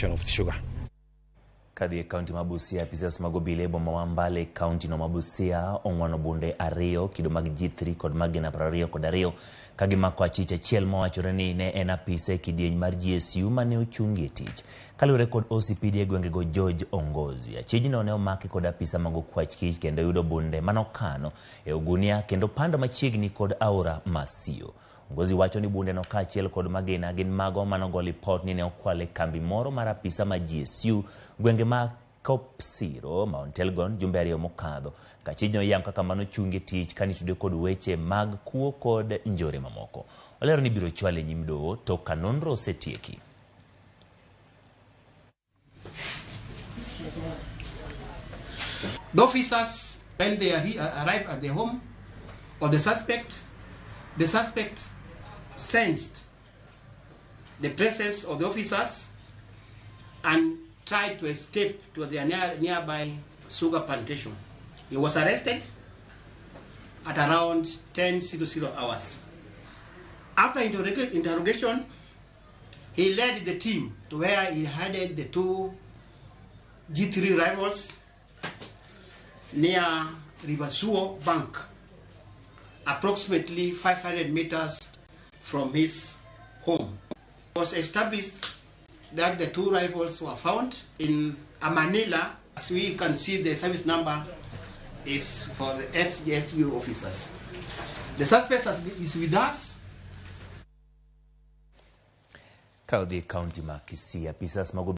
Of sugar. Kadhi e kaunti ma Busia, apisas mag obila e boma ma Mbale e kaunti no ma Busia ong'wano bunde ariyo kido mag G3 kod magina 22 ka gimako achich achiel mawachore ni ne en apisa e kidieny mar GSU mane ochungi e tich. Kaluwore kod OCPD e gwengego George Ongozi, achijno ne omaki kod apisa mag okwach kich kendo yudo bunde manokano e ogunia kendo pando machiegni kod aora ma Sio. Ngozi wacho ni bunde no kaachiel kod magina gin mago manogo lipot ni ne okwal e kambi moro mar apisa ma GSU gwenge ma Kopsiro, Mount Elgon jumbe ariyo mokadho. Kachijno iyang kaka mano chungi tich kanitude kod weche mag kuo kod njore mamoko. Olero ni biro chwale nyim doho tok ka nonro osetieki. The officers, when they arrived at the home of the suspect sensed the presence of the officers and tried to escape to the nearby sugar plantation. He was arrested at around 10:00 hours. After interrogation, he led the team to where he hid the two G3 rivals near River Suo Bank, approximately 500 meters from his home. It was established that the two rifles were found in Manila. As we can see, the service number is for the ex-GSU officers. The suspect is with us. Ka odhi e kaunti ma Kisii, apisas mag